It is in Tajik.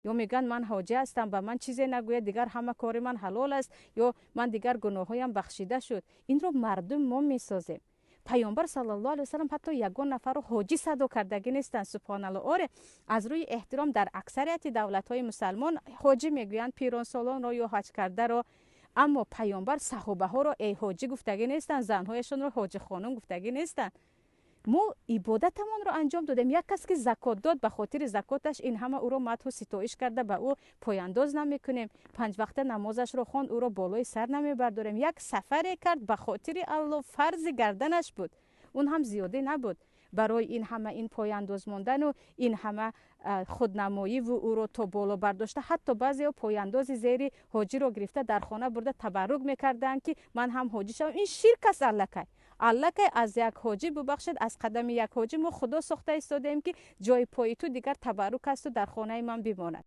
Ё мегӯянд: «Ман ҳоҷӣ ҳастам, ба ман чизе нагӯяд, дигар ҳама кори ман ҳалол аст» ё «Ман дигар гуноҳҳоям бахшида шуд». Инро мардум мо месозем. Паёмбар саллаллоҳу алайҳи васаллам ҳатто ягон нафарро ҳоҷӣ садо кардагӣ нестанд. Субҳоналло. Оре, аз рӯи эҳтиром дар аксарияти давлатҳои мусалмон ҳоҷӣ мегӯянд пиронсолонро ё ҳаҷкардаро, аммо паёмбар саҳобаҳоро «эй ҳоҷӣ» гуфтагӣ нестанд, занҳояшонро «ҳоҷи хонум» гуфтагӣ нестанд. Мо ибодатамонро анҷом додем. Як кас ки закот дод, ба хотири закоташ ин ҳама ӯро мадҳу ситоиш карда, ба ӯ пояндоз намекунем. Панҷвақта намозашро хонд, ӯро болои сар намебардорем. Як сафаре кард, ба хотири Алло, фарзи гарданаш буд, он ҳам зиёдӣ набуд. Барои ин ҳама ин пояндоз мондану ин ҳама худнамоиву ӯро то боло бардошта, ҳатто баъзеҳо пояндози зери ҳоҷиро гирифта, дар хона бурда табаррук мекарданд, ки ман ҳам ҳоҷӣ шавам. Ин ширк аст. Аллакай аз як ҳоҷӣ, бубахшед, аз қадами як ҳоҷӣ мо худо сохта истодаем, ки ҷои пои ту дигар табаррук асту дар хонаи ман бимонад.